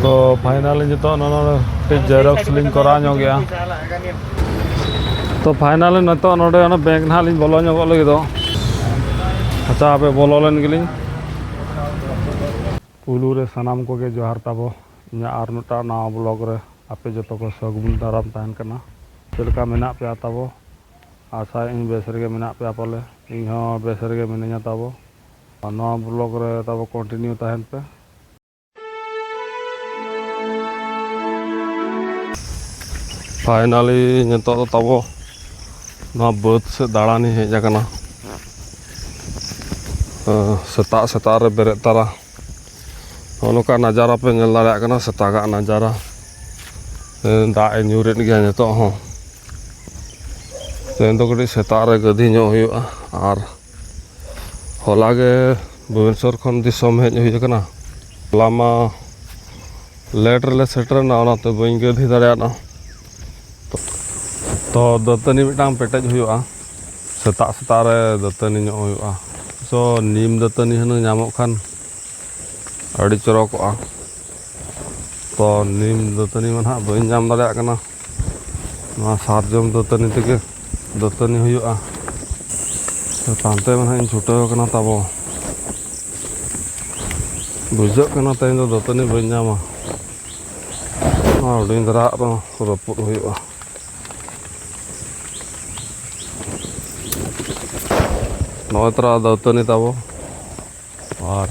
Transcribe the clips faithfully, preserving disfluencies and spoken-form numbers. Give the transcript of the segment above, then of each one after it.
ᱛᱚ finally ᱱᱤᱛᱚᱜ ᱱᱚᱰᱮ ᱢᱤᱫᱴᱤᱡ ᱡᱮᱨᱚᱠᱥ ᱞᱤᱧ ᱠᱚᱨᱟᱣ ᱧᱚᱜᱮᱜᱼᱟ᱾ ᱛᱚ finally ᱱᱤᱛᱚᱜ ᱱᱚᱰᱮ ᱚᱱᱟ ᱵᱮᱝᱠ ᱱᱟᱦᱟᱜ ᱞᱤᱧ ᱵᱚᱞᱚ ᱧᱚᱜᱚᱜ ᱞᱟᱹᱜᱤᱫᱚᱜ᱾ ᱟᱪᱪᱷᱟ, ᱦᱟᱯᱮ ᱵᱚᱞᱚ ᱞᱮᱱ ᱜᱮᱞᱤᱧ᱾ ᱯᱩᱭᱞᱩ ᱨᱮ ᱥᱟᱱᱟᱢ ᱠᱚᱜᱮ ᱡᱚᱦᱟᱨ ᱛᱟᱵᱚ᱾ ᱤᱧᱟᱹᱜ ᱟᱨ ᱢᱤᱫᱴᱟᱝ ᱱᱟᱣᱟ ᱵᱞᱚᱜ ᱨᱮ ᱟᱯᱮ ᱡᱚᱛᱚ ᱠᱚ ᱥᱟᱹᱜᱩᱱ ᱫᱟᱨᱟᱢ ᱛᱟᱦᱮᱱ ᱠᱟᱱᱟ᱾ ᱪᱮᱫ ᱞᱮᱠᱟ ᱢᱮᱱᱟᱜ ᱯᱮᱭᱟ ᱛᱟᱵᱚ? ᱟᱥᱟᱭᱟᱹᱧ ᱵᱮᱥ ᱨᱮᱜᱮ ᱢᱮᱱᱟᱜ ᱯᱮᱭᱟ ᱯᱟᱞᱮ᱾ ᱤᱧ ᱦᱚᱸ ᱵᱮᱥ ᱨᱮᱜᱮ ᱢᱤᱱᱟᱹᱧᱟ ᱛᱟᱵᱚ᱾ ᱟᱨ ᱱᱚᱣᱟ ᱵᱞᱚᱜ ᱨᱮ ᱛᱟᱵᱚ ᱠᱚᱱᱴᱤᱱᱤᱭᱩ ᱛᱟᱦᱮᱱ ᱯᱮ᱾ ᱯᱷᱟᱭᱱᱟᱞᱤ ᱱᱤᱛᱚᱜ ᱫᱚ ᱛᱟᱵᱚ ᱱᱚᱣᱟ ᱵᱟᱹᱫᱽ ᱥᱮᱫ ᱫᱟᱬᱟᱱᱤᱧ ᱦᱮᱡ ᱟᱠᱟᱱᱟ᱾ ᱥᱮᱛᱟᱜ ᱥᱮᱛᱟᱜ ᱨᱮ ᱵᱮᱨᱮᱫ ᱛᱟᱨᱟ ᱱᱚᱜᱼᱚ ᱱᱚᱝᱠᱟ ᱱᱟᱡᱟᱨᱟ ᱯᱮ ᱧᱮᱞ ᱫᱟᱲᱮᱭᱟᱜ ᱠᱟᱱᱟ, ᱥᱮᱛᱟᱜᱟᱜ ᱱᱟᱡᱟᱨᱟ᱾ ᱫᱟᱜ ᱮ ᱧᱩᱨᱮᱫ ᱜᱮᱭᱟ ᱱᱤᱛᱚᱜ ᱦᱚᱸ᱾ ᱛᱮᱦᱮᱧ ᱫᱚ ᱠᱟᱹᱴᱤᱡ ᱥᱮᱛᱟᱜ ᱨᱮ ᱜᱟᱹᱫᱷᱤ ᱧᱚᱜ ᱦᱩᱭᱩᱜᱼᱟ᱾ ᱟᱨ ᱦᱚᱞᱟ ᱜᱮ ᱵᱷᱩᱵᱽᱱᱮᱥᱚᱨ ᱠᱷᱚᱱ ᱫᱤᱥᱚᱢ ᱦᱮᱡ ᱦᱩᱭ ᱟᱠᱟᱱᱟ᱾ ᱦᱚᱞᱟ ᱢᱟ ᱞᱮᱴ ᱨᱮᱞᱮ ᱥᱮᱴᱮᱨᱮᱱᱟ, ᱚᱱᱟᱛᱮ ᱵᱟᱹᱧ ᱜᱟᱹᱫᱷᱤ ᱫᱟᱲᱮᱭᱟᱫᱟ᱾ ᱛᱚ ᱫᱟᱹᱛᱟᱹᱱᱤ ᱢᱤᱫᱴᱟᱝ ᱯᱮᱴᱮᱡ ᱦᱩᱭᱩᱜᱼᱟ, ᱥᱮᱛᱟᱜ ᱥᱮᱛᱟᱜ ᱨᱮ ᱫᱟᱹᱛᱟᱹᱱᱤ ᱧᱚᱜ ᱦᱩᱭᱩᱜᱼᱟ᱾ ᱥᱚ ᱱᱤᱢ ᱫᱟᱹᱛᱟᱹᱱᱤ ᱦᱩᱱᱟᱹᱝ ᱧᱟᱢᱚᱜ ᱠᱷᱟᱱ ᱟᱹᱰᱤ ᱪᱚᱨᱚᱠᱚᱜᱼᱟ᱾ ᱛᱚ ᱱᱤᱢ ᱫᱟᱹᱛᱟᱹᱱᱤ ᱢᱟ ᱱᱟᱦᱟᱜ ᱵᱟᱹᱧ ᱧᱟᱢ ᱫᱟᱲᱮᱭᱟᱜ ᱠᱟᱱᱟ᱾ ᱱᱚᱣᱟ ᱥᱟᱨᱡᱚᱢ ᱫᱟᱹᱛᱟᱹᱱᱤ ᱛᱮᱜᱮ ᱫᱟᱹᱛᱟᱹᱱᱤ ᱦᱩᱭᱩᱜᱼᱟ᱾ ᱛᱚ ᱛᱟᱭᱚᱢ ᱛᱮ ᱢᱟ ᱱᱟᱦᱟᱜ ᱤᱧ ᱪᱷᱩᱴᱟᱹᱣ ᱟᱠᱟᱱᱟ ᱛᱟᱵᱚ᱾ ᱵᱩᱡᱷᱟᱹᱜ ᱠᱟᱱᱟ ᱛᱮᱦᱮᱧ ᱫᱚ ᱫᱟᱹᱛᱟᱹᱱᱤ ᱵᱟᱹᱧ ᱧᱟᱢᱟ᱾ ᱱᱚᱣᱟ ᱦᱩᱰᱤᱧ ᱫᱷᱟᱨᱟ ᱟᱜ ᱨᱮᱦᱚᱸ ᱨᱟᱹᱯᱩᱫ ᱦᱩᱭᱩᱜᱼᱟ᱾ ᱱᱚᱜᱼᱚᱭ ᱛᱚᱨᱟ ᱫᱟᱹᱛᱟᱹᱱᱤ ᱛᱟᱵᱚ᱾ ᱟᱨ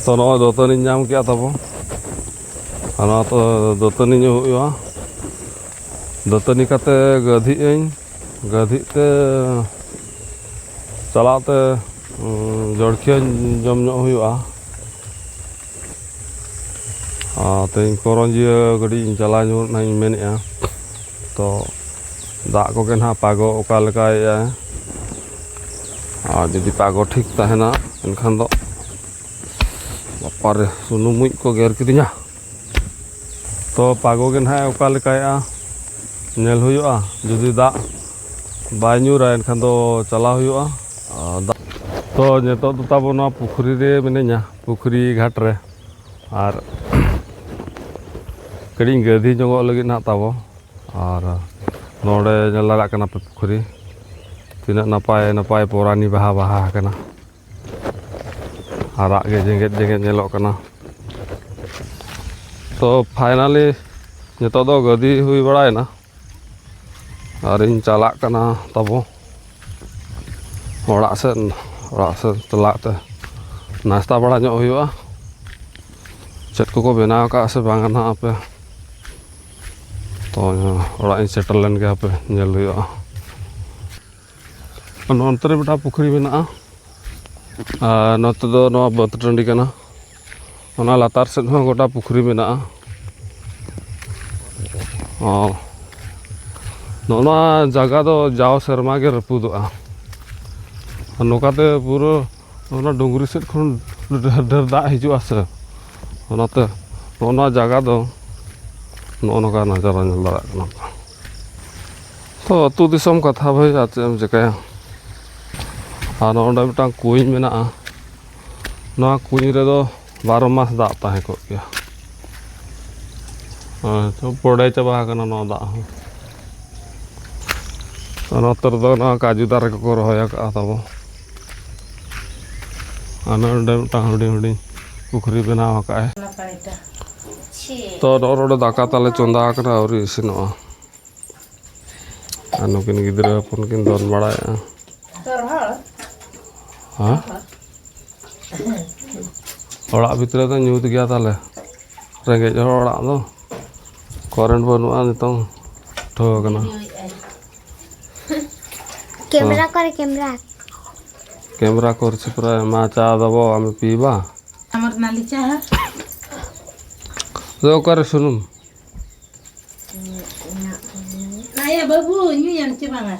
ᱛᱚ ᱱᱚᱜᱼᱚᱭ ᱫᱟᱹᱛᱟᱹᱱᱤᱧ ᱧᱟᱢ ᱠᱮᱜᱼᱟ ᱛᱟᱵᱚ᱾ ᱟᱨ ᱱᱚᱣᱟ ᱛᱚ ᱫᱟᱹᱛᱟᱹᱱᱤ ᱧᱚᱜ ᱦᱩᱭᱩᱜᱼᱟ᱾ ᱫᱟᱹᱛᱟᱹᱱᱤ ᱠᱟᱛᱮ ᱜᱟᱹᱫᱷᱤᱜ ᱟᱹᱧ᱾ ᱜᱟᱹᱫᱷᱤᱜ ᱛᱮ ᱪᱟᱞᱟᱜ ᱛᱮ, ᱩᱸ, ᱡᱚᱲᱠᱷᱤᱭᱟᱹ ᱡᱚᱢ ᱧᱚᱜ ᱦᱩᱭᱩᱜᱼᱟ᱾ ᱟᱨ ᱛᱮᱦᱮᱧ ᱠᱚᱨᱚᱧᱡᱤᱭᱟᱹ ᱠᱟᱹᱴᱤᱡ ᱤᱧ ᱪᱟᱞᱟᱣ ᱧᱚᱜᱚᱜ ᱨᱮᱱᱟᱜ ᱤᱧ ᱢᱮᱱᱮᱫᱼᱟ᱾ ᱛᱚ ᱫᱟᱜ ᱠᱚᱜᱮ ᱱᱟᱦᱟᱜ ᱯᱟᱜᱚ ᱚᱠᱟ ᱞᱮᱠᱟᱭᱮᱫᱼᱟ᱾ ᱟᱨ ᱡᱩᱫᱤ ᱯᱟᱜᱚ ᱴᱷᱤᱠ ᱛᱟᱦᱮᱱᱟ ᱮᱱᱠᱷᱟᱱ ᱫᱚ, ᱵᱟᱯᱟᱨᱮ, ᱥᱩᱱᱩᱢ ᱢᱩᱡ ᱠᱚ ᱜᱮᱨ ᱠᱤᱫᱤᱧᱟ᱾ ᱛᱚ ᱯᱟᱜᱚ ᱜᱮ ᱱᱟᱦᱟᱜ ᱚᱠᱟ ᱞᱮᱠᱟᱭᱮᱫᱼᱟ, ᱧᱮᱞ ᱦᱩᱭᱩᱜᱼᱟ᱾ ᱡᱩᱫᱤ ᱫᱟᱜ ᱵᱟᱭ ᱧᱩᱨᱟ ᱮᱱᱠᱷᱟᱱ ᱫᱚ ᱪᱟᱞᱟᱣ ᱦᱩᱭᱩᱜᱼᱟ᱾ ᱟᱨ ᱫᱟᱜ, ᱛᱚ, ᱱᱤᱛᱚᱜ ᱫᱚ ᱛᱟᱵᱚ ᱱᱚᱣᱟ ᱯᱩᱠᱷᱨᱤ ᱨᱮ ᱢᱤᱱᱟᱹᱧᱟ, ᱯᱩᱠᱷᱨᱤ ᱜᱷᱟᱴ ᱨᱮ᱾ ᱟᱨ ᱠᱟᱹᱴᱤᱡ ᱤᱧ ᱜᱟᱹᱫᱷᱤ ᱧᱚᱜᱚᱜ ᱞᱟᱹᱜᱤᱫ ᱱᱟᱦᱟᱜ ᱛᱟᱵᱚ᱾ ᱟᱨ ᱱᱚᱰᱮ ᱧᱮᱞ ᱫᱟᱲᱮᱭᱟᱜ ᱠᱟᱱᱟ ᱯᱮ ᱯᱩᱠᱷᱨᱤ, ᱛᱤᱱᱟᱹᱜ ᱱᱟᱯᱟᱭ ᱱᱟᱯᱟᱭ ᱯᱚᱨᱟᱱᱤ ᱵᱟᱦᱟ ᱵᱟᱦᱟ ᱟᱠᱟᱱᱟ᱾ ᱟᱨᱟᱜ ᱜᱮ ᱡᱮᱜᱮᱫ ᱡᱮᱜᱮᱫ ᱧᱮᱞᱚᱜ ᱠᱟᱱᱟ᱾ ᱛᱚ, finally ᱱᱤᱛᱚᱜ ᱫᱚ ᱜᱟᱹᱫᱷᱤ ᱦᱩᱭ ᱵᱟᱲᱟᱭᱮᱱᱟ᱾ ᱟᱨᱤᱧ ᱪᱟᱞᱟᱜ ᱠᱟᱱᱟ ᱛᱟᱵᱚ ᱚᱲᱟᱜ ᱥᱮᱫ᱾ ᱚᱲᱟᱜ ᱥᱮᱫ ᱪᱟᱞᱟᱜ ᱛᱮ ᱱᱟᱥᱛᱟ ᱵᱟᱲᱟ ᱧᱚᱜ ᱦᱩᱭᱩᱜᱼᱟ᱾ ᱪᱮᱫ ᱠᱚᱠᱚ ᱵᱮᱱᱟᱣ ᱟᱠᱟᱫᱼᱟ ᱥᱮ ᱵᱟᱝᱟ ᱱᱟᱦᱟᱜ ᱦᱟᱯᱮ᱾ ᱛᱚ, ᱚᱲᱟᱜ ᱤᱧ ᱥᱮᱴᱮᱨ ᱞᱮᱱ ᱜᱮ ᱦᱟᱯᱮ ᱧᱮᱞ ᱦᱩᱭᱩᱜᱼᱟ᱾ ᱱᱚᱱᱛᱮ ᱨᱮ ᱢᱤᱫᱴᱟᱝ ᱯᱩᱠᱷᱨᱤ ᱢᱮᱱᱟᱜᱼᱟ᱾ ᱟᱨ ᱱᱚᱛᱮ ᱫᱚ ᱱᱚᱣᱟ ᱵᱟᱹᱫᱽ ᱴᱟᱺᱰᱤ ᱠᱟᱱᱟ᱾ ᱚᱱᱟ ᱞᱟᱛᱟᱨ ᱥᱮᱫ ᱦᱚᱸ ᱜᱚᱴᱟ ᱯᱩᱠᱷᱨᱤ ᱢᱮᱱᱟᱜᱼᱟ᱾ ᱚ, ᱱᱚᱜᱼᱚ ᱱᱚᱣᱟ ᱡᱟᱭᱜᱟ ᱫᱚ ᱡᱟᱣ ᱥᱮᱨᱢᱟ ᱜᱮ ᱨᱟᱹᱯᱩᱫᱚᱜᱼᱟ᱾ ᱟᱨ ᱱᱚᱝᱠᱟᱛᱮ ᱯᱩᱨᱟᱹ ᱚᱱᱟ ᱰᱩᱝᱨᱤ ᱥᱮᱫ ᱠᱷᱚᱱ ᱰᱷᱮᱨ ᱰᱷᱮᱨ ᱫᱟᱜ ᱦᱤᱡᱩᱜᱼᱟ ᱥᱮ, ᱚᱱᱟᱛᱮ ᱱᱚᱜᱼᱚ ᱱᱚᱣᱟ ᱡᱟᱭᱜᱟ ᱫᱚ ᱱᱚᱜᱼᱚ ᱱᱚᱝᱠᱟ ᱱᱟᱡᱟᱨᱟ ᱧᱮᱞ ᱫᱟᱲᱮᱭᱟᱜ ᱠᱟᱱᱟ ᱯᱮ᱾ ᱛᱚ, ᱟᱹᱛᱩ ᱫᱤᱥᱚᱢ ᱠᱟᱛᱷᱟ ᱵᱷᱟᱹᱭ, ᱟᱨ ᱪᱮᱫ ᱮᱢ ᱪᱤᱠᱟᱹᱭᱟ? ᱟᱨ ᱱᱚᱰᱮ ᱢᱤᱫᱴᱟᱝ ᱠᱩᱧ ᱢᱮᱱᱟᱜᱼᱟ᱾ ᱱᱚᱣᱟ ᱠᱩᱧ ᱨᱮᱫᱚ ᱵᱟᱨᱚ ᱢᱟᱥ ᱫᱟᱜ ᱛᱟᱦᱮᱸ ᱠᱚᱜ ᱜᱮᱭᱟ᱾ ᱦᱮᱸ, ᱛᱚ ᱯᱚᱲᱮ ᱪᱟᱵᱟ ᱟᱠᱟᱱᱟ ᱱᱚᱣᱟ ᱫᱟᱜ ᱦᱚᱸ᱾ ᱟᱨ ᱱᱚᱛᱮ ᱨᱮᱫᱚ ᱱᱚᱣᱟ ᱠᱟᱡᱩ ᱫᱟᱨᱮ ᱠᱚᱠᱚ ᱨᱚᱦᱚᱭ ᱟᱠᱟᱫᱼᱟ ᱛᱟᱵᱚ᱾ ᱟᱨ ᱱᱚᱰᱮ ᱢᱤᱫᱴᱟᱝ ᱦᱩᱰᱤᱧ ᱦᱩᱰᱤᱧ ᱯᱩᱠᱷᱨᱤ ᱵᱮᱱᱟᱣ ᱟᱠᱟᱫᱼᱟᱭ᱾ ᱛᱚ, ᱱᱚᱜᱼᱚ ᱱᱚᱰᱮ ᱫᱟᱠᱟ ᱛᱟᱞᱮ ᱪᱚᱸᱫᱟ ᱟᱠᱟᱱᱟ, ᱟᱹᱣᱨᱤ ᱤᱥᱤᱱᱚᱜᱼᱟ᱾ ᱟᱨ ᱱᱩᱠᱤᱱ ᱜᱤᱫᱽᱨᱟᱹ ᱦᱚᱯᱚᱱ ᱠᱤᱱ ᱫᱚᱱ ᱵᱟᱲᱟᱭᱮᱫᱼᱟ᱾ ᱦᱮᱸ? ᱚᱲᱟᱜ ᱵᱷᱤᱛᱨᱤ ᱫᱚ ᱧᱩᱛ ᱜᱮᱭᱟ ᱛᱟᱦᱞᱮ᱾ ᱨᱮᱸᱜᱮᱡ ᱦᱚᱲ ᱚᱲᱟᱜ ᱫᱚ᱾ ᱠᱟᱨᱮᱱᱴ ᱵᱟᱹᱱᱩᱜᱼᱟ, ᱱᱤᱛᱚᱝ ᱴᱷᱟᱹᱣ ᱠᱟᱱᱟ᱾ ᱠᱮᱢᱨᱟ ᱚᱠᱟᱨᱮ ᱠᱮᱢᱨᱟ? ᱠᱮᱢᱨᱟ ᱠᱚᱨᱮ ᱪᱷᱤᱯᱨᱟ ᱢᱟ ᱪᱟ ᱫᱚᱵᱚ ᱟᱢᱮ ᱯᱤᱭᱵᱟ᱾ ᱟᱢᱟᱨ ᱱᱟᱞᱤ ᱪᱟ ᱦᱟ᱾ ᱫᱚ ᱚᱠᱟᱨᱮ ᱥᱩᱱᱩᱢ? ᱟᱭᱟ ᱵᱟᱹᱵᱩ, ᱧᱩᱭᱟᱢ ᱪᱮ ᱵᱟᱝᱟ?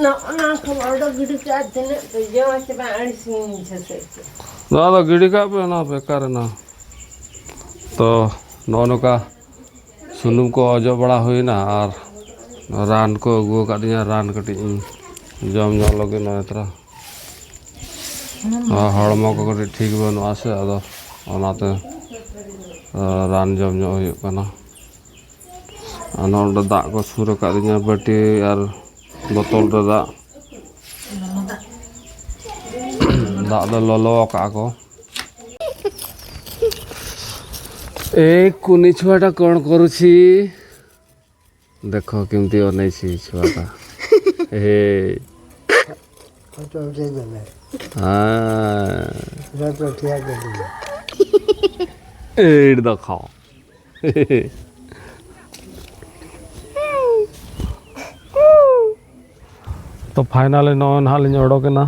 ᱱᱚᱜᱼᱚ ᱱᱚᱣᱟ ᱠᱷᱚᱵᱚᱨ ᱫᱚ ᱜᱤᱰᱤ ᱠᱟᱜ ᱛᱤᱱᱟᱹᱜ ᱯᱮ ᱡᱚᱢᱟ ᱥᱮ ᱵᱟᱝ, ᱟᱹᱲᱤᱥ ᱜᱤᱧ ᱵᱩᱡᱷᱟᱹᱣ ᱠᱮᱫ ᱠᱚᱣᱟ᱾ ᱱᱚᱣᱟ ᱫᱚ ᱜᱤᱰᱤ ᱠᱟᱜ ᱯᱮ, ᱚᱱᱟ ᱵᱮᱠᱟᱨ ᱮᱱᱟ᱾ ᱛᱚ, ᱱᱚᱜᱼᱚ ᱱᱚᱝᱠᱟ ᱥᱩᱱᱩᱢ ᱠᱚ ᱚᱡᱚᱜ ᱵᱟᱲᱟ ᱦᱩᱭᱱᱟ ᱟᱨ ᱨᱟᱱ ᱠᱚ ᱟᱹᱜᱩ ᱟᱠᱟᱫᱤᱧᱟ, ᱨᱟᱱ ᱠᱟᱹᱴᱤᱡ ᱤᱧ ᱡᱚᱢ ᱧᱚᱜ ᱞᱟᱹᱜᱤᱫ ᱱᱚᱜᱼᱚᱭ ᱛᱷᱚᱲᱟ᱾ ᱱᱚᱣᱟ ᱦᱚᱲᱢᱚ ᱠᱚ ᱠᱟᱹᱴᱤᱡ ᱴᱷᱤᱠ ᱵᱟᱹᱱᱩᱜᱼᱟ ᱥᱮ, ᱟᱫᱚ ᱚᱱᱟᱛᱮ, ᱟ, ᱨᱟᱱ ᱡᱚᱢ ᱧᱚᱜ ᱦᱩᱭᱩᱜ ᱠᱟᱱᱟ᱾ ᱟᱨ ᱱᱚᱰᱮ ᱫᱟᱜ ᱠᱚ ᱥᱩᱨ ᱟᱠᱟᱫᱤᱧᱟ, ᱵᱟᱹᱴᱤ ᱟᱨ ᱵᱚᱛᱚᱞ ᱨᱮ ᱫᱟᱜ᱾ ᱫᱟᱜ ᱫᱚ ᱞᱚᱞᱚ ᱟᱠᱟᱫᱼᱟ ᱠᱚ᱾ ଏ କୁନି ଛୁଆଟା କ'ଣ କରୁଛି? ଦେଖ କେମିତି ଅନେଇଛି ଛୁଆଟା। ହେ। ଫଟୋ ଉଠେଇଦେଲେ। ହଁ। ଫଟୋ ଠିଆ କରିଦେଲେ। ଏଇଠି ଦେଖ। ᱛᱚ finally ᱱᱚᱜᱼᱚᱭ ᱱᱟᱦᱟᱜ ᱞᱤᱧ ᱚᱰᱚᱠᱮᱱᱟ᱾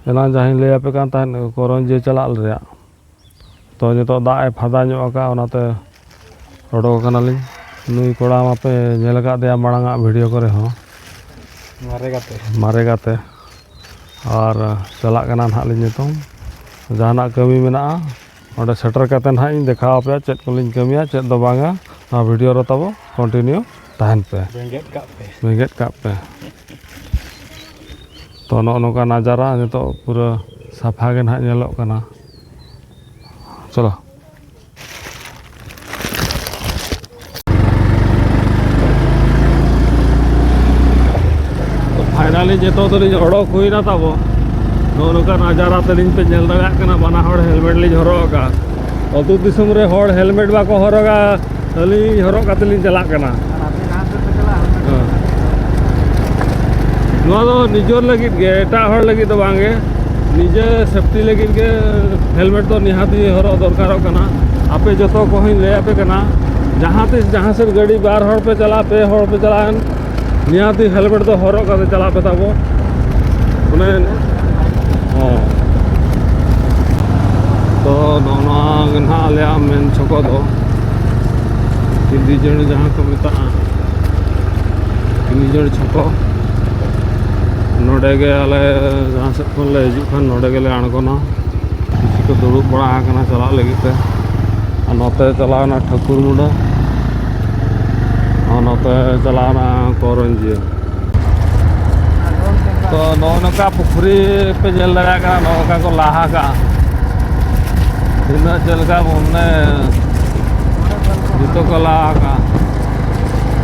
ᱮᱱᱟᱝ ᱡᱟᱦᱟᱸᱧ ᱞᱟᱹᱭ ᱟᱯᱮ ᱠᱟᱱ ᱛᱟᱦᱮᱸᱫ ᱠᱚᱨᱚᱧᱡᱤᱭᱟᱹ ᱪᱟᱞᱟᱜ ᱨᱮᱭᱟᱜ, ᱛᱚ ᱱᱤᱛᱚᱜ ᱫᱟᱜ ᱮ ᱯᱷᱟᱫᱟ ᱧᱚᱜ ᱟᱠᱟᱫᱼᱟ, ᱚᱱᱟᱛᱮ ᱚᱰᱚᱠ ᱟᱠᱟᱱᱟᱞᱤᱧ᱾ ᱱᱩᱭ ᱠᱚᱲᱟ ᱢᱟᱯᱮ ᱧᱮᱞ ᱟᱠᱟᱫᱮᱭᱟ ᱢᱟᱲᱟᱝ ᱟᱜ video ᱠᱚᱨᱮ ᱦᱚᱸ, ᱢᱟᱨᱮ ᱜᱟᱛᱮ᱾ ᱢᱟᱨᱮ ᱜᱟᱛᱮ᱾ ᱟᱨ ᱪᱟᱞᱟᱜ ᱠᱟᱱᱟ ᱱᱟᱦᱟᱜ ᱞᱤᱧ ᱱᱤᱛᱚᱝ᱾ ᱡᱟᱦᱟᱱᱟᱜ ᱠᱟᱹᱢᱤ ᱢᱮᱱᱟᱜᱼᱟ, ᱚᱸᱰᱮ ᱥᱮᱴᱮᱨ ᱠᱟᱛᱮ ᱱᱟᱦᱟᱜ ᱤᱧ ᱫᱮᱠᱷᱟᱣ ᱟᱯᱮᱭᱟ ᱪᱮᱫ ᱠᱚᱞᱤᱧ ᱠᱟᱹᱢᱤᱭᱟ, ᱪᱮᱫ ᱫᱚ ᱵᱟᱝᱟ᱾ ᱱᱚᱣᱟ video ᱨᱮ ᱛᱟᱵᱚ continue ᱛᱟᱦᱮᱱ ᱯᱮ᱾ ᱵᱮᱸᱜᱮᱫ ᱠᱟᱜ ᱯᱮ᱾ ᱵᱮᱸᱜᱮᱫ ᱠᱟᱜ ᱯᱮ᱾ ᱛᱚ ᱱᱚᱜᱼᱚ ᱱᱚᱝᱠᱟ ᱱᱟᱡᱟᱨᱟ ᱱᱤᱛᱚᱜ ᱯᱩᱨᱟᱹ ᱥᱟᱯᱷᱟ ᱜᱮ ᱱᱟᱦᱟᱜ ᱧᱮᱞᱚᱜ ᱠᱟᱱᱟ᱾ ᱪᱚᱞᱚ᱾ ᱯᱷᱟᱭᱱᱟᱞᱤ ᱡᱚᱛᱚ ᱫᱚᱞᱤᱧ ᱚᱰᱚᱠ ᱦᱩᱭᱱᱟ ᱛᱟᱵᱚ᱾ ᱱᱚᱜᱼᱚ ᱱᱚᱝᱠᱟ ᱱᱟᱡᱟᱨᱟ ᱛᱟᱹᱞᱤᱧ ᱯᱮ ᱧᱮᱞ ᱫᱟᱲᱮᱭᱟᱜ ᱠᱟᱱᱟ, ᱵᱟᱱᱟ ᱦᱚᱲ helmet ᱞᱤᱧ ᱦᱚᱨᱚᱜ ᱟᱠᱟᱫᱼᱟ᱾ ᱟᱹᱛᱩ ᱫᱤᱥᱚᱢ ᱨᱮ ᱦᱚᱲ helmet ᱵᱟᱠᱚ ᱦᱚᱨᱚᱜᱟ, ᱟᱹᱞᱤᱧ ᱦᱚᱨᱚᱜ ᱠᱟᱛᱮ ᱞᱤᱧ ᱪᱟᱞᱟᱜ ᱠᱟᱱᱟ᱾ ᱟᱨ ᱟᱯᱮ ᱡᱟᱦᱟᱸ ᱥᱮᱫ ᱯᱮ ᱪᱟᱞᱟᱜᱼᱟ, helmet ᱦᱮᱸ᱾ ᱱᱚᱣᱟ ᱫᱚ ᱱᱤᱡᱚᱨ ᱞᱟᱹᱜᱤᱫ ᱜᱮ, ᱮᱴᱟᱜ ᱦᱚᱲ ᱞᱟᱹᱜᱤᱫ ᱫᱚ ᱵᱟᱝ ᱜᱮ᱾ ᱱᱤᱡᱮ safety ᱞᱟᱹᱜᱤᱫ ᱜᱮ helmet ᱫᱚ ᱱᱤᱦᱟᱹᱛ ᱜᱮ ᱦᱚᱨᱚᱜ ᱫᱚᱨᱠᱟᱨᱚᱜ ᱠᱟᱱᱟ᱾ ᱟᱯᱮ ᱡᱚᱛᱚ ᱠᱚᱦᱚᱸᱧ ᱞᱟᱹᱭ ᱟᱯᱮ ᱠᱟᱱᱟ, ᱡᱟᱦᱟᱸ ᱛᱤᱥ ᱡᱟᱦᱟᱸ ᱥᱮᱫ ᱜᱟᱹᱰᱤ ᱵᱟᱨ ᱦᱚᱲ ᱯᱮ ᱪᱟᱞᱟᱜᱼᱟ, ᱯᱮ ᱦᱚᱲ ᱯᱮ ᱪᱟᱞᱟᱜᱼᱟ, ᱱᱤᱦᱟᱹᱛ ᱜᱮ helmet ᱫᱚ ᱦᱚᱨᱚᱜ ᱠᱟᱛᱮ ᱪᱟᱞᱟᱜ ᱯᱮ ᱛᱟᱵᱚ᱾ ᱚᱱᱮ, ᱦᱚᱸ᱾ ᱛᱚ ᱱᱚᱜᱼᱚ ᱱᱚᱣᱟ ᱜᱮ ᱱᱟᱦᱟᱜ ᱟᱞᱮᱭᱟᱜ main ᱪᱷᱚᱠᱚ ᱫᱚ, ᱠᱤᱱᱫᱤᱡᱚᱲ ᱡᱟᱦᱟᱸ ᱠᱚ ᱢᱮᱛᱟᱜᱼᱟ, ᱠᱤᱱᱫᱤᱡᱚᱲ ᱪᱷᱚᱠᱚ᱾ ᱱᱚᱰᱮ ᱜᱮ ᱟᱞᱮ ᱡᱟᱦᱟᱸ ᱥᱮᱫ ᱠᱷᱚᱱ ᱞᱮ ᱦᱤᱡᱩᱜ ᱠᱷᱟᱱ ᱱᱚᱰᱮ ᱜᱮᱞᱮ ᱟᱬᱜᱚᱱᱟ᱾ ᱠᱤᱪᱷᱩ ᱠᱚ ᱫᱩᱲᱩᱵ ᱵᱟᱲᱟ ᱟᱠᱟᱱᱟ ᱪᱟᱞᱟᱜ ᱞᱟᱹᱜᱤᱫ ᱛᱮ᱾ ᱟᱨ ᱱᱚᱛᱮ ᱪᱟᱞᱟᱣᱱᱟ ᱴᱷᱟᱹᱠᱩᱨ ᱢᱩᱰᱟᱹ᱾ ᱱᱚᱛᱮ ᱪᱟᱞᱟᱣᱱᱟ ᱠᱚᱨᱚᱧᱡᱤᱭᱟᱹ᱾ ᱛᱚ, ᱱᱚᱜᱼᱚ ᱱᱚᱝᱠᱟ ᱯᱩᱠᱷᱨᱤ ᱯᱮ ᱧᱮᱞ ᱫᱟᱲᱮᱭᱟᱜ ᱠᱟᱱᱟ, ᱱᱚᱜᱼᱚ ᱱᱚᱝᱠᱟ ᱠᱚ ᱞᱟᱦᱟ ᱠᱟᱜᱼᱟ᱾ ᱛᱤᱱᱟᱹᱜ ᱪᱮᱫ ᱞᱮᱠᱟ ᱢᱟᱱᱮ ᱡᱚᱛᱚ ᱠᱚ ᱞᱟᱦᱟ ᱠᱟᱜᱼᱟ᱾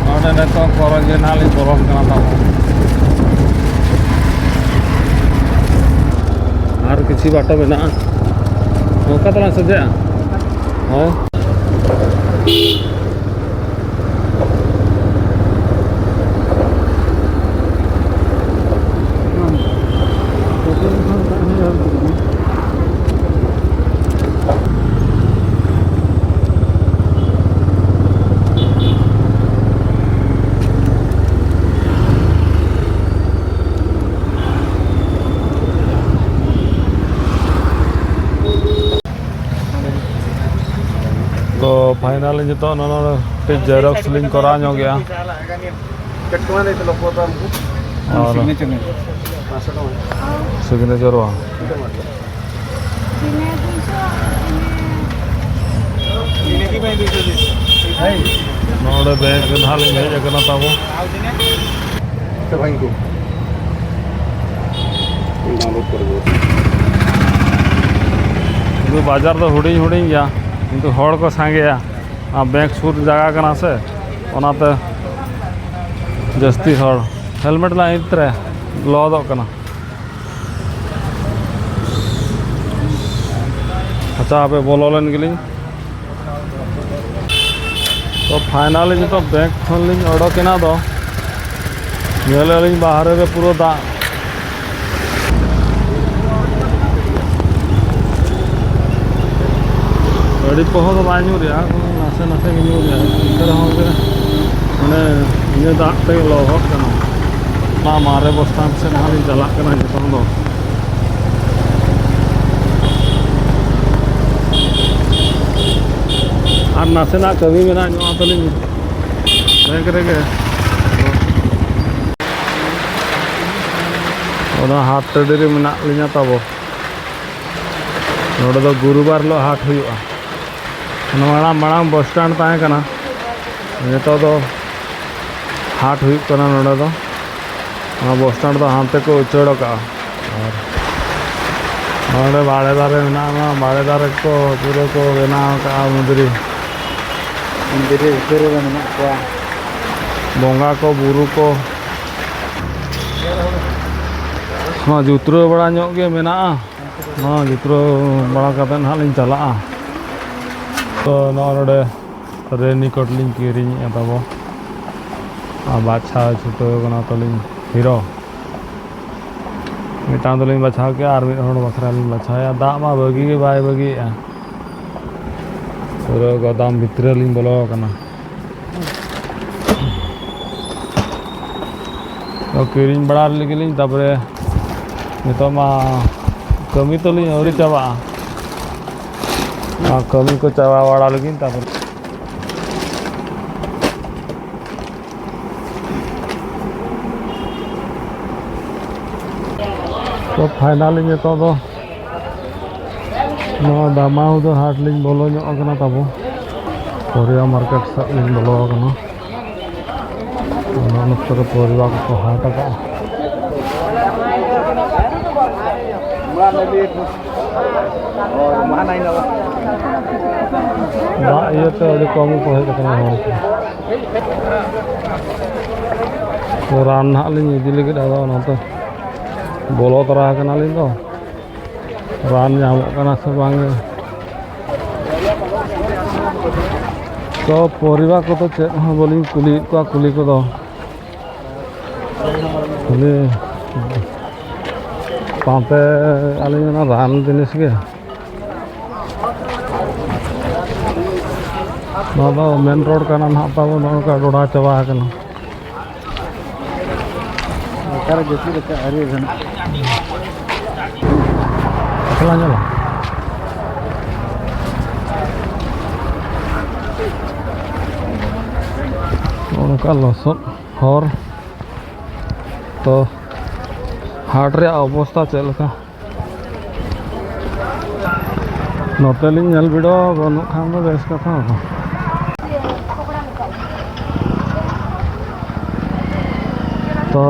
ᱱᱚᱰᱮ ᱱᱤᱛᱚᱜ ᱠᱚᱨᱚᱧᱡᱤᱭᱟᱹ ᱱᱟᱦᱟᱜ ᱞᱤᱧ ᱵᱚᱞᱚᱱ ᱠᱟᱱᱟ ᱛᱟᱵᱚᱱ᱾ ᱟᱨ ᱠᱤᱪᱷᱩ ᱵᱟᱴᱟ ᱢᱮᱱᱟᱜᱼᱟ, ᱱᱚᱝᱠᱟ ᱛᱮᱞᱟᱝ ᱥᱚᱡᱷᱮᱜᱼᱟ᱾ ᱦᱳᱭ᱾ ᱛᱚ, finally ᱱᱤᱛᱚᱜ ᱱᱚᱰᱮ ᱢᱤᱫᱴᱮᱡ ᱡᱮᱨᱚᱠᱥ ᱞᱤᱧ ᱠᱚᱨᱟᱣ ᱧᱚᱜ ᱜᱮᱭᱟ᱾ ᱟᱨ ᱥᱤᱜᱽᱱᱮᱪᱟᱨ ᱵᱟᱝ? ᱱᱚᱰᱮ ᱵᱮᱝᱠ ᱨᱮ ᱱᱟᱦᱟᱜ ᱞᱤᱧ ᱦᱮᱡ ᱟᱠᱟᱱᱟ ᱛᱟᱵᱚ᱾ ᱠᱤᱱᱛᱩ ᱵᱟᱡᱟᱨ ᱫᱚ ᱦᱩᱰᱤᱧ ᱦᱩᱰᱤᱧ ᱜᱮᱭᱟ, ᱠᱤᱱᱛᱩ ᱦᱚᱲ ᱠᱚ ᱥᱟᱸᱜᱮᱭᱟ᱾ ᱟᱨ ᱵᱮᱝᱠ ᱥᱩᱨ ᱡᱟᱭᱜᱟ ᱠᱟᱱᱟ ᱥᱮ, ᱚᱱᱟᱛᱮ ᱡᱟᱹᱥᱛᱤ ᱦᱚᱲ᱾ ᱦᱮᱞᱢᱮᱴ ᱞᱟᱝ ᱤᱫᱤ ᱛᱚᱨᱟᱭᱟ, ᱞᱚᱦᱚᱫᱚᱜ ᱠᱟᱱᱟ᱾ ᱟᱪᱪᱷᱟ, ᱦᱟᱯᱮ ᱵᱚᱞᱚ ᱞᱮᱱ ᱜᱮᱞᱤᱧ᱾ ᱛᱚ, finally ᱱᱤᱛᱚᱜ ᱵᱮᱝᱠ ᱠᱷᱚᱱ ᱞᱤᱧ ᱚᱰᱚᱠ ᱮᱱᱟ ᱫᱚ, ᱧᱮᱞ ᱟᱹᱞᱤᱧ ᱵᱟᱦᱨᱮ ᱨᱮ ᱯᱩᱨᱟᱹ ᱫᱟᱜ᱾ ᱟᱹᱰᱤ ᱯᱚᱦᱚ ᱫᱚ ᱵᱟᱭ ᱧᱩᱨᱮᱜᱼᱟ, ᱱᱟᱥᱮ ᱱᱟᱥᱮ ᱜᱮ ᱧᱩᱨᱮᱜᱼᱟ᱾ ᱮᱱᱛᱮ ᱨᱮᱦᱚᱸ ᱜᱮ ᱢᱟᱱᱮ ᱤᱱᱟᱹ ᱫᱟᱜ ᱛᱮ ᱞᱚᱦᱚᱫ ᱠᱟᱱᱟ᱾ ᱚᱱᱟ ᱢᱟᱨᱮ ᱵᱚᱥ ᱥᱴᱮᱱᱰ ᱥᱮᱫ ᱱᱟᱦᱟᱜ ᱞᱤᱧ ᱪᱟᱞᱟᱜ ᱠᱟᱱᱟ ᱱᱤᱛᱚᱝ ᱫᱚ᱾ ᱟᱨ ᱱᱟᱥᱮᱱᱟᱜ ᱠᱟᱹᱢᱤ ᱢᱮᱱᱟᱜ ᱧᱚᱜ ᱛᱟᱹᱞᱤᱧ ᱵᱮᱝᱠ ᱨᱮᱜᱮ᱾ ᱚᱱᱟ ᱦᱟᱴ ᱴᱟᱺᱰᱤ ᱨᱮ ᱢᱮᱱᱟᱜ ᱞᱤᱧᱟ ᱛᱟᱵᱚ᱾ ᱱᱚᱰᱮ ᱫᱚ ᱜᱩᱨᱩᱵᱟᱨ ᱦᱤᱞᱳᱜ ᱦᱟᱴ ᱦᱩᱭᱩᱜᱼᱟ᱾ ᱱᱚᱣᱟ ᱢᱟᱲᱟᱝ, ᱢᱟᱲᱟᱝ ᱵᱚᱥ ᱥᱴᱮᱱᱰ ᱛᱟᱦᱮᱸ ᱠᱟᱱᱟ, ᱱᱤᱛᱚᱜ ᱫᱚ ᱦᱟᱴ ᱦᱩᱭᱩᱜ ᱠᱟᱱᱟ ᱱᱚᱰᱮ ᱫᱚ᱾ ᱚᱱᱟ ᱵᱚᱥ ᱥᱴᱮᱱᱰ ᱫᱚ ᱦᱟᱱᱛᱮ ᱠᱚ ᱩᱪᱟᱹᱲ ᱟᱠᱟᱜᱼᱟ᱾ ᱟᱨ ᱱᱚᱰᱮ ᱵᱟᱲᱮ ᱫᱟᱨᱮ ᱢᱮᱱᱟᱜᱼᱟ, ᱱᱚᱣᱟ ᱵᱟᱲᱮ ᱫᱟᱨᱮ ᱠᱚ ᱯᱩᱨᱟᱹ ᱠᱚ ᱵᱮᱱᱟᱣ ᱟᱠᱟᱜᱼᱟ ᱢᱚᱱᱫᱤᱨ᱾ ᱢᱚᱱᱫᱤᱨ ᱵᱷᱤᱛᱤᱨ ᱨᱮᱜᱮ ᱢᱮᱱᱟᱜ ᱠᱚᱣᱟ᱾ ᱵᱚᱸᱜᱟ ᱠᱚ, ᱵᱩᱨᱩ ᱠᱚ᱾ ᱱᱚᱣᱟ ᱡᱩᱛᱨᱟᱹᱣ ᱵᱟᱲᱟ ᱧᱚᱜ ᱜᱮ ᱢᱮᱱᱟᱜᱼᱟ᱾ ᱱᱚᱣᱟ ᱡᱩᱛᱨᱟᱹᱣ ᱵᱟᱲᱟ ᱠᱟᱛᱮᱫ ᱱᱟᱦᱟᱜ ᱞᱤᱧ ᱪᱟᱞᱟᱜᱼᱟ᱾ ᱛᱚ, ᱱᱚᱜᱼᱚ ᱱᱚᱰᱮ ᱨᱮᱱᱤᱠᱳᱴ ᱞᱤᱧ ᱠᱤᱨᱤᱧᱮᱫᱼᱟ ᱛᱟᱵᱚ᱾ ᱟᱨ ᱵᱟᱪᱷᱟᱣ ᱪᱷᱩᱴᱟᱹᱣ ᱠᱟᱱᱟ ᱛᱟᱹᱞᱤᱧ ᱦᱤᱨᱳ᱾ ᱢᱤᱫᱴᱟᱝ ᱫᱚᱞᱤᱧ ᱵᱟᱪᱷᱟᱣ ᱠᱮᱜᱼᱟ, ᱟᱨ ᱢᱤᱫ ᱦᱚᱲ ᱵᱟᱠᱷᱨᱟ ᱞᱤᱧ ᱵᱟᱪᱷᱟᱣᱮᱜᱼᱟ᱾ ᱫᱟᱜ ᱢᱟ ᱵᱟᱹᱜᱤ ᱜᱮ ᱵᱟᱭ ᱵᱟᱹᱜᱤᱭᱮᱜᱼᱟ᱾ ᱯᱩᱨᱟᱹ ᱜᱚᱫᱟᱢ ᱵᱷᱤᱛᱨᱤ ᱞᱤᱧ ᱵᱚᱞᱚ ᱟᱠᱟᱱᱟ᱾ ᱛᱚ, ᱠᱤᱨᱤᱧ ᱵᱟᱲᱟ ᱞᱮᱜᱮ ᱞᱤᱧ, ᱛᱟᱯᱚᱨᱮ ᱱᱤᱛᱚᱜ ᱢᱟ ᱠᱟᱹᱢᱤ ᱛᱟᱹᱞᱤᱧ ᱟᱹᱣᱨᱤ ᱪᱟᱵᱟᱜᱼᱟ᱾ ᱟᱨ ᱠᱟᱹᱢᱤ ᱠᱚ ᱪᱟᱵᱟ ᱵᱟᱲᱟ ᱞᱮᱜᱤᱧ, ᱛᱟᱯᱚᱨᱮ ᱛᱚ, ᱯᱷᱟᱭᱱᱟᱞᱤ ᱱᱤᱛᱚᱜ ᱫᱚ ᱱᱚᱣᱟ ᱫᱟᱢᱟᱣᱫᱟ ᱦᱟᱴ ᱞᱤᱧ ᱵᱚᱞᱚ ᱧᱚᱜ ᱟᱠᱟᱱᱟ ᱛᱟᱵᱚ᱾ ᱯᱚᱨᱤᱵᱟ ᱢᱟᱨᱠᱮᱴ ᱥᱮᱫ ᱞᱤᱧ ᱵᱚᱞᱚ ᱟᱠᱟᱱᱟ᱾ ᱚᱱᱟ ᱱᱚᱛᱮ ᱨᱮ ᱯᱚᱨᱤᱵᱟ ᱠᱚᱠᱚ ᱦᱟᱴ ᱟᱠᱟᱫᱼᱟ᱾ ᱫᱟᱜ ᱤᱭᱟᱹᱛᱮ ᱟᱹᱰᱤ ᱠᱚᱢ ᱜᱮᱠᱚ ᱦᱮᱡ ᱟᱠᱟᱱᱟ ᱦᱚᱲ ᱠᱚ᱾ ᱛᱚ, ᱨᱟᱱ ᱱᱟᱦᱟᱜ ᱞᱤᱧ ᱤᱫᱤ ᱞᱟᱹᱜᱤᱫ, ᱟᱫᱚ ᱚᱱᱟᱛᱮ ᱵᱚᱞᱚ ᱛᱚᱨᱟ ᱟᱠᱟᱱᱟᱞᱤᱧ ᱫᱚ᱾ ᱨᱟᱱ ᱧᱟᱢᱚᱜ ᱠᱟᱱᱟ ᱥᱮ ᱵᱟᱝ ᱜᱮ? ᱛᱚ, ᱯᱚᱨᱤᱵᱟ ᱠᱚᱫᱚ ᱪᱮᱫ ᱦᱚᱸ ᱵᱟᱹᱞᱤᱧ ᱠᱩᱞᱤᱭᱮᱫ ᱠᱚᱣᱟ ᱠᱩᱞᱤ ᱠᱚᱫᱚ᱾ ᱠᱷᱟᱹᱞᱤ ᱯᱟᱱᱛᱮ ᱟᱹᱞᱤᱧ ᱚᱱᱟ ᱨᱟᱱ ᱡᱤᱱᱤᱥ ᱜᱮ᱾ ᱱᱚᱣᱟ ᱫᱚ ᱢᱮᱱ ᱨᱳᱰ ᱠᱟᱱᱟ ᱱᱟᱦᱟᱜ ᱛᱟᱵᱚ, ᱱᱚᱜᱼᱚ ᱱᱚᱝᱠᱟ ᱰᱚᱰᱷᱟ ᱪᱟᱵᱟ ᱟᱠᱟᱱᱟ᱾ ᱚᱠᱟᱨᱮ ᱡᱟᱹᱯᱤᱫ ᱟᱠᱟᱫ ᱟᱹᱣᱨᱤ ᱜᱟᱱᱚᱜ᱾ ᱮᱠᱞᱟ ᱧᱮᱞᱟ᱾ ᱱᱚᱜᱼᱚ ᱱᱚᱝᱠᱟ ᱞᱚᱥᱚᱫ ᱦᱚᱨ᱾ ᱛᱚ, ᱦᱟᱴ ᱨᱮᱭᱟᱜ ᱚᱵᱚᱥᱛᱟ ᱪᱮᱫ ᱞᱮᱠᱟ? ᱱᱚᱛᱮ ᱞᱤᱧ ᱧᱮᱞ ᱵᱤᱰᱟᱹᱣᱟ, ᱵᱟᱹᱱᱩᱜ ᱠᱷᱟᱱ ᱫᱚ ᱵᱮᱥ ᱠᱟᱛᱷᱟ᱾ ᱛᱚ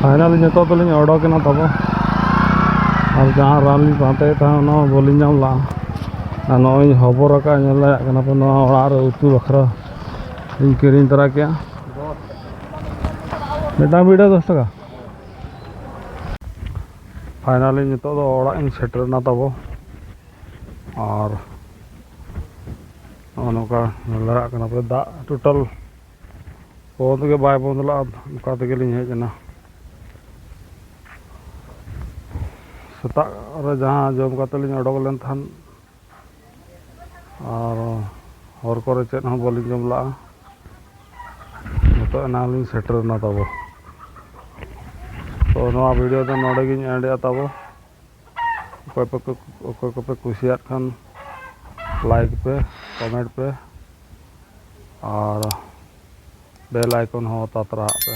ᱯᱷᱟᱭᱱᱟᱞᱤ ᱱᱤᱛᱚᱜ ᱫᱚᱞᱤᱧ ᱚᱰᱚᱠᱮᱱᱟ ᱛᱟᱵᱚ᱾ ᱟᱨ ᱡᱟᱦᱟᱸ ᱨᱟᱱ ᱞᱤᱧ ᱯᱟᱱᱛᱮᱭᱮᱫ ᱛᱟᱦᱮᱸᱫ, ᱚᱱᱟ ᱦᱚᱸ ᱵᱟᱹᱞᱤᱧ ᱧᱟᱢ ᱞᱟᱜᱼᱟ᱾ ᱟᱨ ᱱᱚᱜᱼᱚᱭ ᱤᱧ ᱦᱚᱵᱚᱨ ᱟᱠᱟᱫᱼᱟ, ᱧᱮᱞ ᱫᱟᱲᱮᱭᱟᱜ ᱠᱟᱱᱟ ᱯᱮ, ᱱᱚᱣᱟ ᱚᱲᱟᱜ ᱨᱮ ᱩᱛᱩ ᱵᱟᱠᱷᱨᱟ ᱤᱧ ᱠᱤᱨᱤᱧ ᱛᱚᱨᱟ ᱠᱮᱜᱼᱟ᱾ ᱢᱤᱫᱴᱟᱝ ᱵᱤᱰᱟᱹ ᱫᱚᱥ ᱴᱟᱠᱟ᱾ ᱯᱷᱟᱭᱱᱟᱞᱤ ᱱᱤᱛᱚᱜ ᱫᱚ ᱚᱲᱟᱜ ᱤᱧ ᱥᱮᱴᱮᱨ ᱮᱱᱟ ᱛᱟᱵᱚ᱾ ᱟᱨ ᱱᱚᱜᱼᱚ ᱱᱚᱝᱠᱟ ᱧᱮᱞ ᱫᱟᱲᱮᱭᱟᱜ ᱠᱟᱱᱟ ᱯᱮ, ᱫᱟᱜ ᱴᱳᱴᱟᱞ ᱵᱚᱱᱫ ᱜᱮ ᱵᱟᱭ ᱵᱚᱱᱫ ᱞᱟᱜᱼᱟ, ᱚᱱᱠᱟ ᱛᱮᱜᱮ ᱞᱤᱧ ᱦᱮᱡ ᱮᱱᱟ᱾ ᱥᱮᱛᱟᱜ ᱨᱮ ᱡᱟᱦᱟᱸ ᱡᱚᱢ ᱠᱟᱛᱮ ᱞᱤᱧ ᱚᱰᱚᱠ ᱞᱮᱱ ᱛᱟᱦᱮᱸᱫ, ᱟᱨ ᱦᱚᱨ ᱠᱚᱨᱮ ᱪᱮᱫ ᱦᱚᱸ ᱵᱟᱹᱞᱤᱧ ᱡᱚᱢ ᱞᱟᱜᱼᱟ᱾ ᱱᱤᱛᱚᱜ ᱮᱱᱟᱝ ᱞᱤᱧ ᱥᱮᱴᱮᱨ ᱮᱱᱟ ᱛᱟᱵᱚ᱾ ᱛᱚ ᱱᱚᱣᱟ ᱵᱷᱤᱰᱤᱭᱳ ᱫᱚ ᱱᱚᱰᱮ ᱜᱤᱧ ᱮᱱᱰ ᱮᱫᱟ ᱛᱟᱵᱚ᱾ ᱚᱠᱚᱭ ᱯᱮ, ᱚᱠᱚᱭ ᱠᱚᱯᱮ ᱠᱩᱥᱤᱭᱟᱜ ᱠᱷᱟᱱ ᱞᱟᱭᱤᱠ ᱯᱮ, ᱠᱚᱢᱮᱱᱴ ᱯᱮ ᱟᱨ ᱵᱮᱞ ᱟᱭᱠᱚᱱ ᱦᱚᱸ ᱛᱟᱛᱨᱟᱜ ᱯᱮ᱾